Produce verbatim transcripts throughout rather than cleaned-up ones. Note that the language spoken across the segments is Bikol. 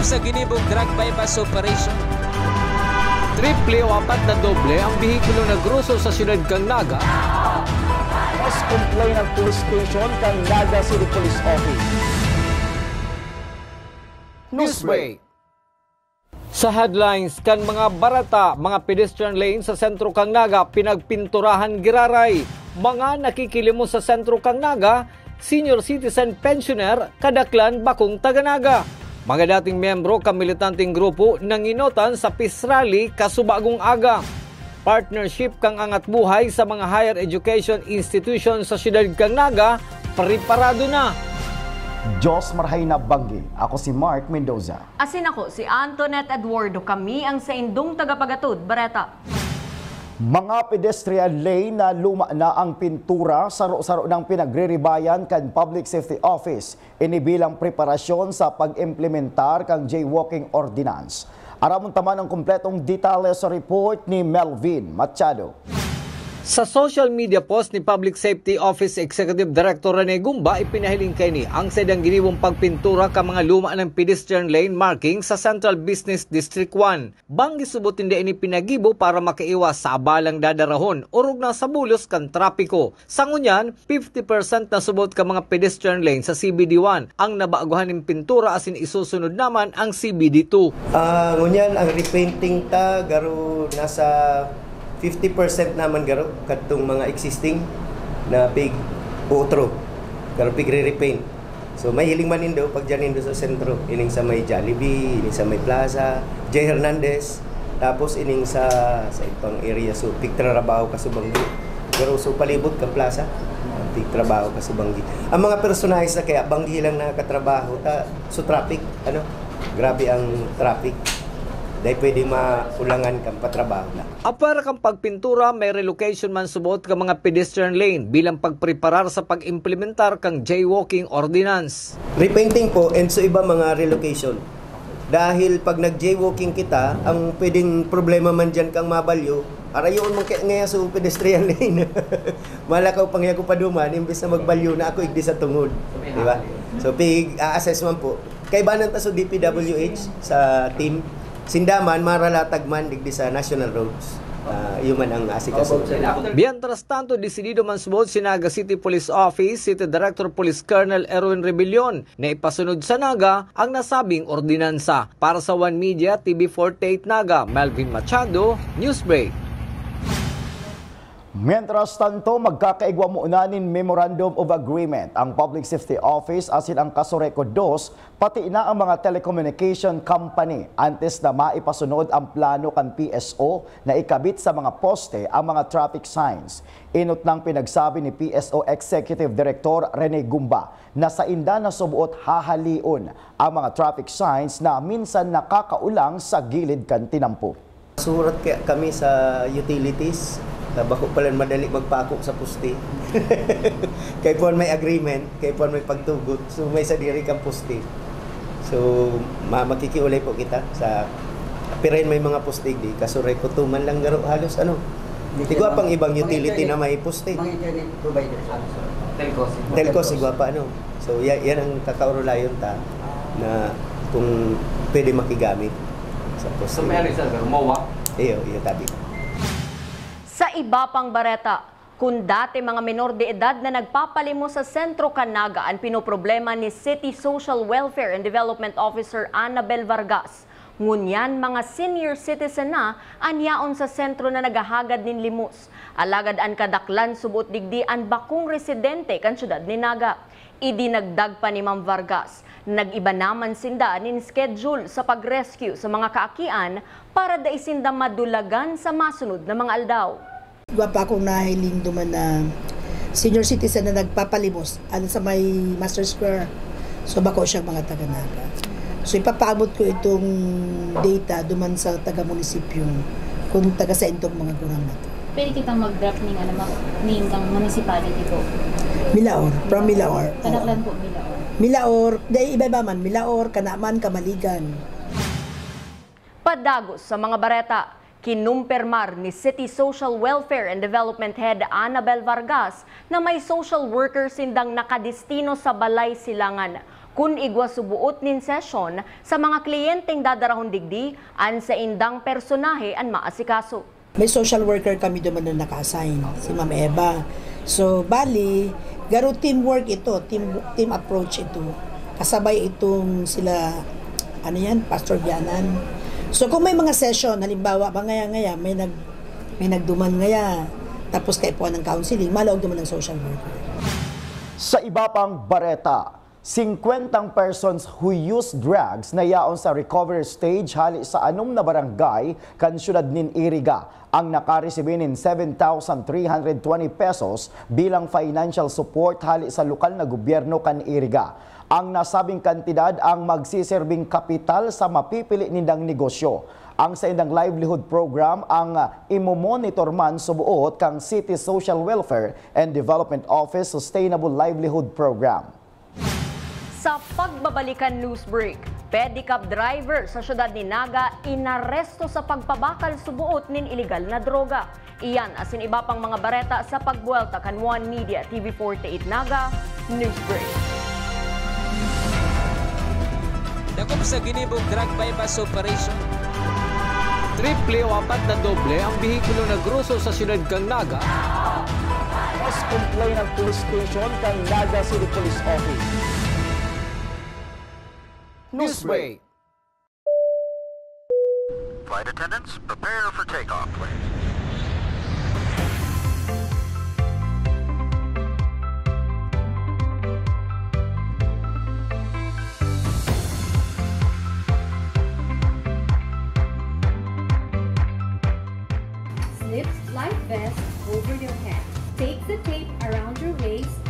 Sa ginibong drug buy-bust operation, triple o apat na doble ang behikulo na groso sa siyudad kan Naga. Mas complain ang police station kan Naga City Police Office. Newsbreak. Sa headlines kan mga bareta, mga pedestrian lane sa sentro kan Naga pinagpinturahan giraray. Mga nakikilimos sa sentro kan Naga, senior citizen, pensioner, kadaklan bakong taga-Naga. Mga dating miyembro kan militanteng grupo nanginotan sa peace rally kasubagong aga. Partnership kan Angat Buhay sa mga higher education institution sa siyudad kan Naga, preparado na. Diyos marhay na banggi. Ako si Mark Mendoza. Asin ako si Antoinette Eduardo. Kami ang saindong tagapagatod, bareta. Mga pedestrian lane na luma na ang pintura, saro-saro nang pinagriribayan kan Public Safety Office. Ini bilang preparasyon sa pag-implementar kan jaywalking ordinance. Aramon ta man ang kompletong detalye sa report ni Melvin Machado. Sa social media post ni Public Safety Office Executive Director Rene Gumba, ipinahiling kaini ang saindang ginibong pagpintura kan mga luma nang pedestrian lane marking sa Central Business District one. Banggi subot ninda ini pinagibo para makaiwas sa abalang dadarahon, orog na sa bulos kan trapiko. Sa ngunyan, fifty percent na subot kan mga pedestrian lane sa C B D one ang nabaguhan nin pintura asin isusunod naman ang C B D two. Ah, ngunyan, ang repainting ta, garo nasa fifty percent naman garo, kadtong mga existing na pig utro, garo pig re-repaint. So, mahiling man nindo, pag dyan nindo sa sentro, ining sa may Jollibee, ining sa may Plaza, J Hernandez, tapos ining sa, sa ibang area, so, pigtrabaho ka sa banggi. Pero so, palibot kan plaza, pigtrabaho ka sa banggi. Ang mga personahe na kaya, banggi lang nakatrabaho, ta, so traffic, ano, grabe ang traffic. Dahil pwede maulangan kang patrabaho na. Apwera kan pagpintura, may relocation man subot kan mga pedestrian lane bilang pagpreparar sa pag-implementar kan jaywalking ordinance. Repainting po and so iba mga relocation. Dahil pag nag-jaywalking kita, ang pwedeng problema man dyan kang mabalyo, arayon man kaya ngayon sa pedestrian lane. Malakaw pang ako pa duman, imbes na magbalyo na ako, igdi sa tungod. Di ba? So, pig-a-assess man po. Kaibanan ta sa D P W H, sa team. Sinda man, maralatag man, digdi sa National Roads. Ah, iyo man ang asikaso. Mientras tanto, desidido man subot si Naga City Police Office, City Director Police Colonel Erwin Rebellion, na ipasunod sa Naga ang nasabing ordinansa. Para sa One Media, T V forty-eight Naga, Melvin Machado, Newsbreak. Mientras tanto, magkakaigwa muna nin Memorandum of Agreement ang Public Safety Office asin ang Casureco dos, pati na ang mga telecommunication company, antes na maipasunod ang plano kan P S O na ikabit sa mga poste ang mga traffic signs. Enot nang pinagsabi ni P S O Executive Director Rene Gumba na sainda na subuot hahalion ang mga traffic signs na minsan nakakaulang sa gilid kan tinampo. Surat kaya kami sa utilities, na bako pala madali magpako sa poste. Kay puwan may agreement, kay puwan may pagtugot, so may sadiri kang poste. So, ma-, makikiulay po kita sa, pero yun may mga poste, di, Casureco two man lang garo halos, ano. Di ko pang ibang utility na may poste. Mga internet providers. Telco, siguro pa, ano. So, ya-, yan ang kakaurulayon ta na kung pwede makigamit sa poste. So, may ano, sir, pero MOA? Iyo, iyo, tabi. Sa iba pang bareta, kung dati mga menor de edad na nagpapalimos sa sentro kan Naga an pinoproblema ni City Social Welfare and Development Officer Annabel Vargas, ngunyan mga senior citizen na an yaon sa sentro na naghahagad nin limos. Alagad an kadaklan subot digdi an bakong residente kan siyudad nin Naga. Idinagdag pa ni Ma'am Vargas, nag-iba naman sinda nin schedule sa pag-rescue sa mga kaakian para dai sinda madulagan sa masunod na mga aldaw. Igwa pa akong nahiling duman na senior citizen na nagpapalimos, ano, sa may Master Square. So, bako siyang mga taga Naga. So, ipapaabot ko itong data duman sa taga-munisipyo, kung taga sa intong mga gurang na to. Pwede kitang mag-drop ning, ano, ma'am, ning ang municipality po? Milaor, from Milaor. Kadaklan po, Milaor. Milaor, dai, iba-iba man. Milaor, Canaman, Camaligan. Padagos sa mga bareta, kinumpirmar ni City Social Welfare and Development Head Annabel Vargas na may social worker sindang nakadestino sa Balay Silangan. Kun igwa suboot nin sesyon, sa mga kliyenteng dadarahon digdi, an saindang personahe an maasikaso. May social worker kami duman na naka-assign, si Ma'am Eva. So, bali, garo teamwork ito, team, team approach ito. Kasabay itong sila, ano yan, Pastor Bianan. So, kung may mga session, halimbawa, ba ngaya-ngaya, may nag-, may nagduman ngaya, tapos kaipuhan ng counseling, malaog duman ng social worker. Sa iba pang bareta, singkwentang persons who use drugs na yaon sa recovery stage hali sa anom na barangay kan siyudad nin Iriga ang nakaresibi nin seven thousand three hundred twenty pesos bilang financial support hali sa lokal na gobyerno kan Iriga. Ang nasabing kantidad ang magsiserbing kapital sa mapipili nindang negosyo. Ang saindang livelihood program ang imomonitor man suboot kang City Social Welfare and Development Office Sustainable Livelihood Program. Sa pagbabalikan news break, pedicab driver sa siyudad ni Naga inaresto sa pagpabakal suboot nin iligal na droga. Iyan asin iba pang mga bareta sa pagbuwelta kan One Media T V forty-eight Naga News Break. Dakop sa ginibong drug buy-bust operation. Triple o apat na doble ang behikulo na groso sa siyudad kan Naga. Mas complain ang police station kan Naga City Police Office. Newsbreak. Flight attendants, prepare for takeoff, please. Slip life vest over your head. Take the tape around your waist.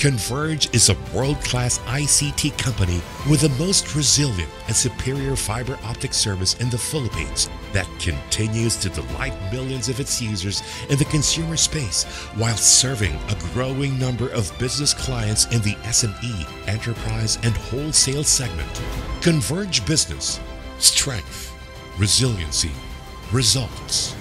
Converge is a world-class I C T company with the most resilient and superior fiber optic service in the Philippines that continues to delight millions of its users in the consumer space while serving a growing number of business clients in the S M E, enterprise, and wholesale segment. Converge Business. Strength. Resiliency. Results.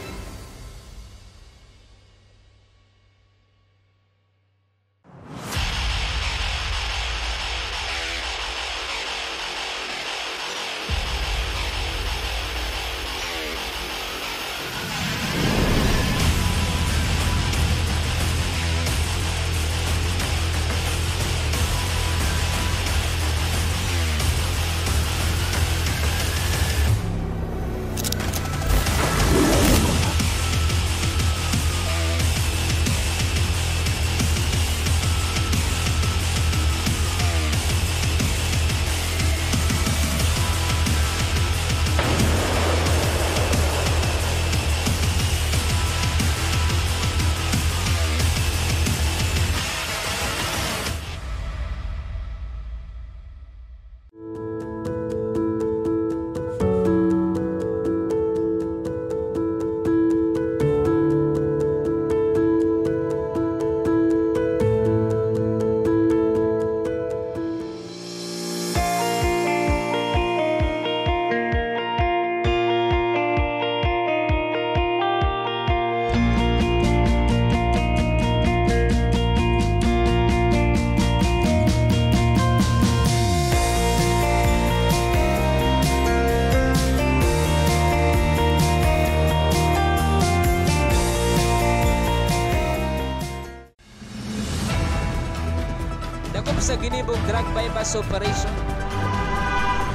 Drug buy-bust operation.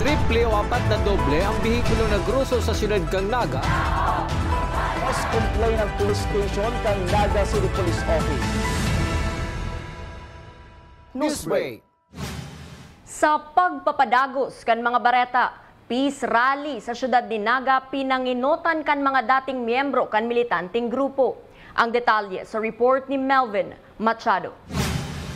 Triple o apat na doble ang behikulo na groso sa siyudad kan Naga. Mas complain ang police station kan Naga City Police Office. Newsbreak. Sa pagpapadagos kan mga bareta, peace rally sa siyudad ni Naga pinanginotan kan mga dating miyembro kan militanteng grupo. Ang detalye sa report ni Melvin Machado.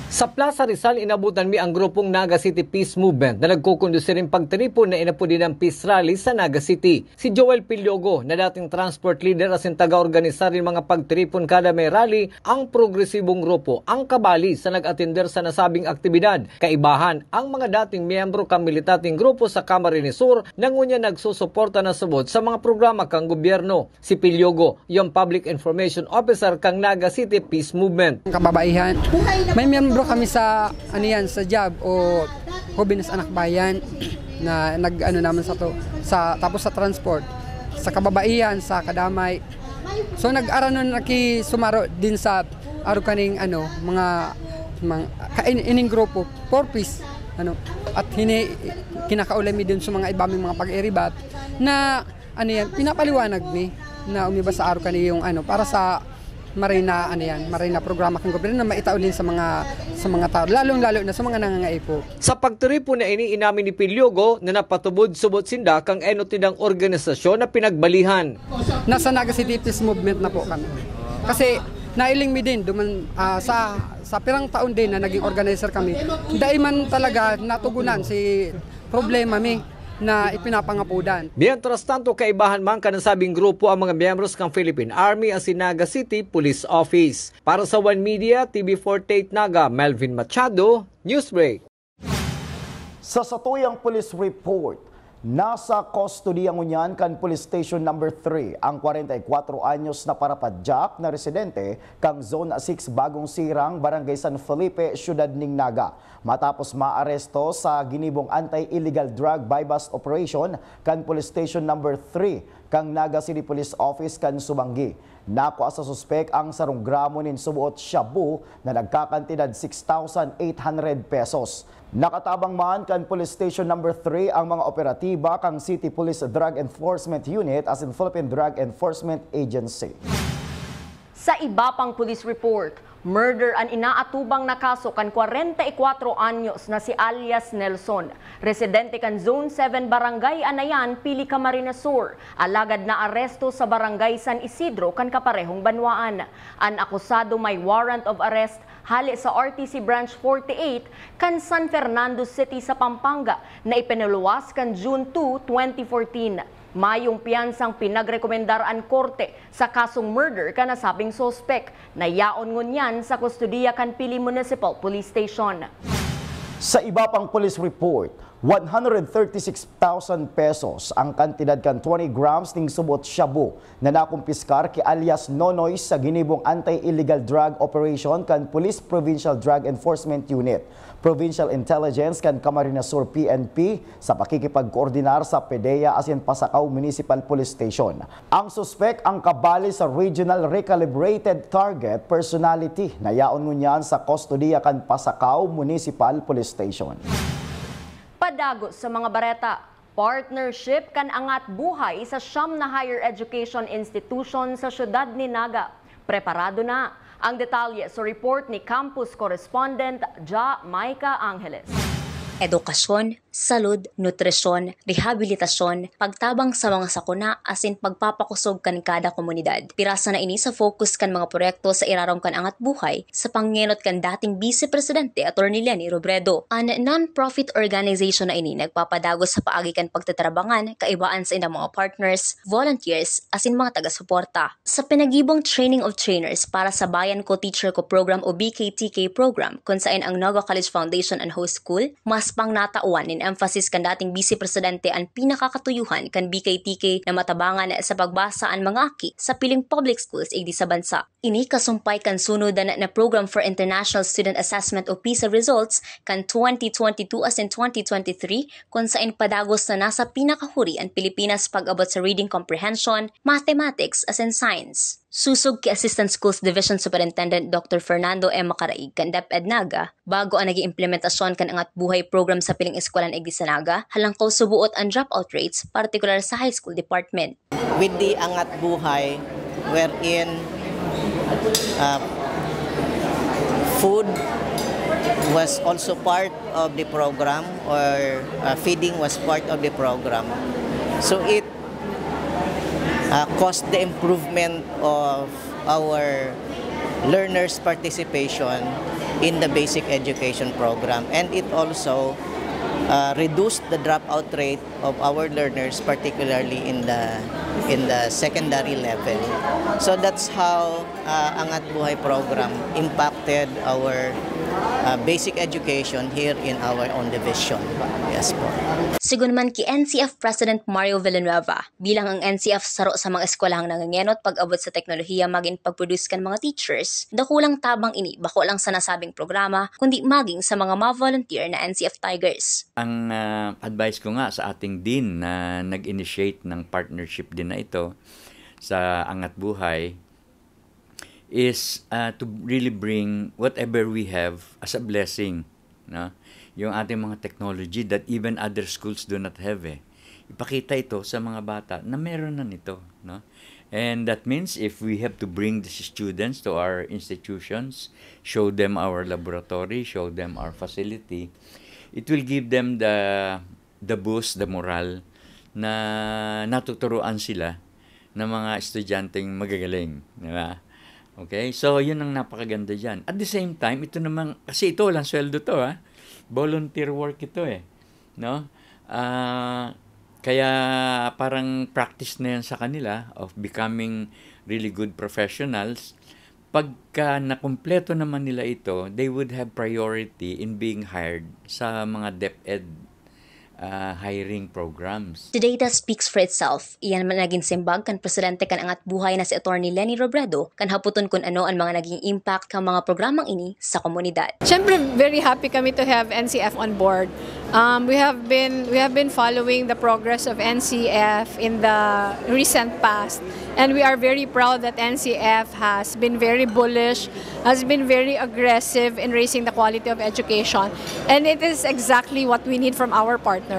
Sa Plaza Rizal, inabutan mi ang grupong Naga City Peace Movement na nagkukondusir nin pagtiripon na inapod nilang peace rally sa Naga City. Si Joel Piliogo, na dating transport leader asin taga-organisar nin mga pagtiripon kada may rally, ang progresibong grupo ang kabali sa nag-atender sa nasabing aktibidad. Kaibahan, ang mga dating miyembro kan militanteng grupo sa Camarines Sur na ngunyan nagsusuporta na subot sa mga programa kan gobyerno. Si Piliogo, yung Public Information Officer kan Naga City Peace Movement. Kababaihan. May miyembro kami sa, ano yan, sa job o Jóvenes Anak Bayan na nag-ano naman sa to, sa, tapos sa transport, sa kababaihan, sa kadamay. So nag-aranon nakisumaro din sa arog kaning ano, mga, mga kain-, ining grupo, four Ps, ano, at hini-, kinakaulay mi din sa mga iba may mga pag-iribat na ano yan, pinapaliwanag mi na umiba sa araw kani yung ano, para sa maray na ano yan, maray na programa kan gobyerno na maitaulin sa mga, sa mga tao, lalong-lalo na sa mga nangangaipo. Sa pagtiripon na ini, inamin ni Piliogo na napatubod subot sinda kan enot nindang organisasyon na pinagbalihan. Nasa Naga City Peace Movement na po kami. Kasi nailing mi din duman, ah, sa, sa pirang taon din na naging organizer kami. Dai man talaga natugunan si problema mi na ipinapangapodan. Mientras tanto, kaibahan man kan nasabing grupo ang mga miyembros kan Philippine Army asin Naga City Police Office. Para sa One Media, T V forty-eight Naga, Melvin Machado, Newsbreak. Sa satuyang police report, nasa kustodiya ngunyan kan Police Station Number three ang kwarenta y kwatro anyos na parapadyak na residente kan Zone six Bagong Sirang, Barangay San Felipe, Siyudad nin Naga. Matapos maaresto sa ginibong anti-illegal drug buy-bust operation kan Police Station Number three kan Naga City Police Office kan Subangui, nakua sa suspek ang sarong gramo nin suboot shabu na nagkakantidad six thousand eight hundred pesos. Nakatabang man kan Police Station Number three ang mga operatiba kan City Police Drug Enforcement Unit asin Philippine Drug Enforcement Agency. Sa iba pang police report, murder an inaatubang na kaso kan kwarenta y kwatro anyos na si alias Nelson, residente kan Zone seven Barangay Anayan, Pili, Camarines Sur, alagad naaresto sa Barangay San Isidro kan kaparehong banwaan. An akusado may warrant of arrest hale sa R T C Branch forty-eight kan San Fernando City sa Pampanga na ipinuluwas kan June two, twenty fourteen. Mayong piyansang pinagrekomendar an korte sa kasong murder kan nasabing suspek na yaon ngunyan sa kustodiya kan Pili Municipal Police Station. Sa iba pang police report, one hundred thirty-six thousand pesos ang kantidad kan twenty grams ning suboot shabu na nakumpiskar ki alias Nonoy sa ginibong anti-illegal drug operation kan Police Provincial Drug Enforcement Unit, Provincial Intelligence kan Camarines Sur P N P sa pakikipagkoordinar sa PDEA asin Pasacao Municipal Police Station. Ang suspek ang kabali sa Regional Recalibrated Target Personality na yaon ngunyan sa kustodiya kan Pasacao Municipal Police Station. Padagos sa mga bareta, partnership kan Angat Buhay sa siyam na higher education institution sa siyudad ni Naga. Preparado na. Ang detalye sa report ni campus correspondent Ja Micah Angeles. Edukasyon, salud, nutrisyon, rehabilitasyon, pagtabang sa mga sakuna asin pagpapakosog kan kada komunidad. Pirasa na ini sa focus kan mga proyekto sa irarom kan Angat Buhay sa pangenot kan dating Bise Presidente Attorney Leni Robredo. An non-profit organization na ini nagpapadagos sa paagi kan pagtatrabangan kaibaan sa indang mga partners, volunteers, asin mga taga-suporta. Sa pinagibong Training of Trainers para sa Bayan Ko Teacher Ko Program o B K T K program, kun saen ang Naga College Foundation an host school, mas pang natawan nin emphasis kan dating Bise Presidente an pinakakatuyuhan kan B K T K na matabangan sa pagbasa an mga aki sa piling public schools igdi sa bansa. Ini kasumpay kan sunodan na Program for International Student Assessment o PISA results kan twenty twenty-two asin twenty twenty-three, kun saen padagos na nasa pinakahuri an Pilipinas pag-abot sa reading comprehension, mathematics, asin science. Susog ki Assistant Schools Division Superintendent Doctor Fernando M. Macaraig kan DepEd Naga, bago an naging implementasyon kan Angat Buhay program sa piling eskwelahan igdi sa Naga, halangkaw subuot an dropout rates, partikular sa high school department. With the Angat Buhay, wherein uh, food was also part of the program, or uh, feeding was part of the program. So it uh, caused the improvement of our learners' participation in the basic education program, and it also uh, reduced the dropout rate of our learners, particularly in the in the secondary level. So that's how uh, Angat Buhay program impacted our uh, basic education here in our own division. Yes po. Sigon man ki N C F President Mario Villanueva, bilang ang N C F saro sa mga eskwelahang nangengenot pag-abot sa teknolohiya magin pag-produce kan mga teachers, dakulang tabang ini bako lang sa nasabing programa, kundi maging sa mga ma-volunteer na N C F Tigers. Ang uh, advice ko nga sa ating dean na nag-initiate ng partnership din na ito sa Angat Buhay is uh, to really bring whatever we have as a blessing, no? Yung ating mga technology that even other schools do not have eh. Ipakita ito sa mga bata na meron na nito, no? And that means if we have to bring these students to our institutions, show them our laboratory, show them our facility, it will give them the the boost, the moral na natuturuan sila ng mga estudyanteng magagaling, di ba? Okay? So, yun ang napakaganda dyan. At the same time, ito naman, kasi ito, walang sweldo to, ha? Volunteer work ito eh. No? Uh, kaya parang practice na yan sa kanila of becoming really good professionals. Pagka nakumpleto naman nila ito, they would have priority in being hired sa mga DepEd uh, hiring programs. The data speaks for itself. Iyan man naging simbag kan presidente kan Angat Buhay na si Attorney Leni Robredo kan haputon kun ano an mga naging impact kan mga programang ini sa komunidad. Siyempre, very happy kami to have N C F on board. Um, we have been we have been following the progress of N C F in the recent past, and we are very proud that N C F has been very bullish, has been very aggressive in raising the quality of education, and it is exactly what we need from our partners.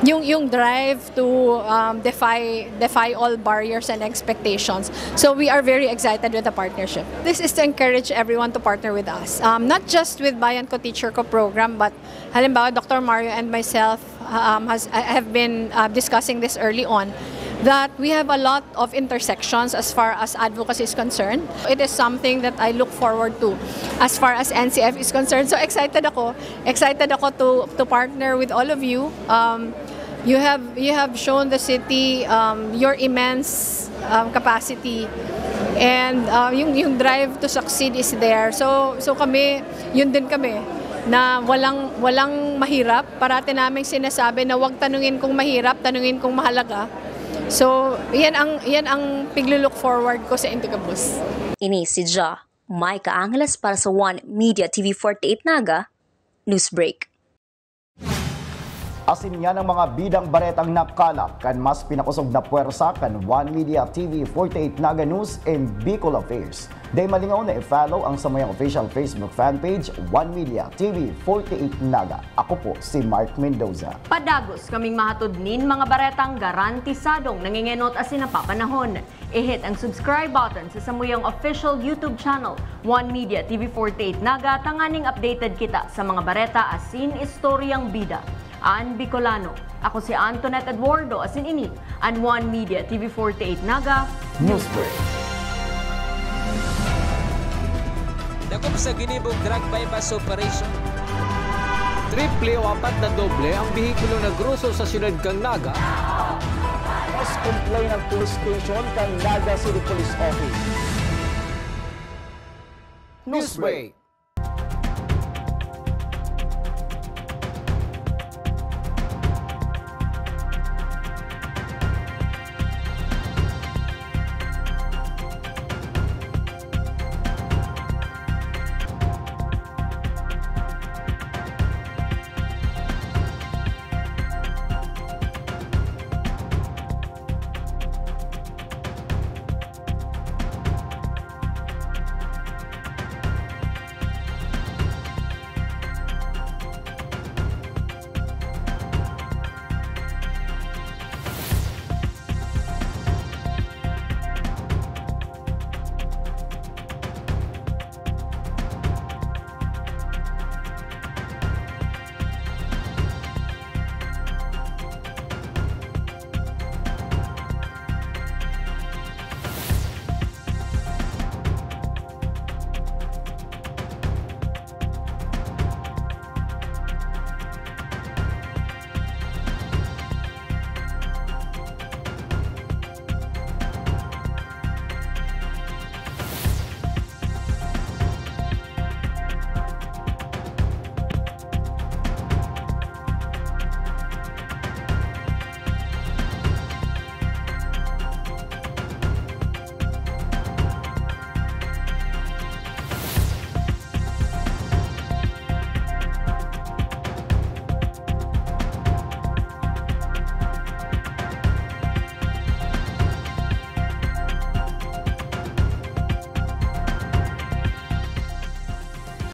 Yung yung drive to um, defy defy all barriers and expectations. So we are very excited with the partnership. This is to encourage everyone to partner with us, um, not just with Bayan Ko Teacher Ko program, but halimbawa, Doctor Mario and myself um, has, have been uh, discussing this early on, that we have a lot of intersections as far as advocacy is concerned. It is something that I look forward to as far as N C F is concerned. So excited ako. Excited ako to, to partner with all of you. Um, you have you have shown the city um, your immense um, capacity, and uh, yung yung drive to succeed is there. So so kami, yun din kami na walang walang mahirap. Parati naming sinasabi na wag tanungin kung mahirap, tanungin kung mahalaga. So, yan ang yan ang piglo-look forward ko sa Intikabus. Ini si Ja, Micah Angeles para sa One Media T V forty-eight Naga, Newsbreak. Asin yan ang mga bidang baretang nakalap kan mas pinakosog na pwersa kan One Media T V forty-eight Naga News and Bicol Affairs. Dai malingaw na i-follow ang samuyang official Facebook fan page, One Media T V forty-eight Naga. Ako po si Mark Mendoza. Padagos kaming mahatod nin mga baretang garantisadong nangengenot asin napapanahon. I-hit ang subscribe button sa samuyang official YouTube channel, One Media T V forty-eight Naga, tanganing updated kita sa mga bareta asin istoryang bida. An Bicolano. Ako si Antoinette Eduardo, asin ini an One Media T V forty-eight Naga Newsbreak. Dakop sa ginibong drug buy-bust operation. Triple o apat na doble ang behikulo na groso sa siyudad kan Naga. Mas complain ang police station kan Naga City Police Office. Newsbreak.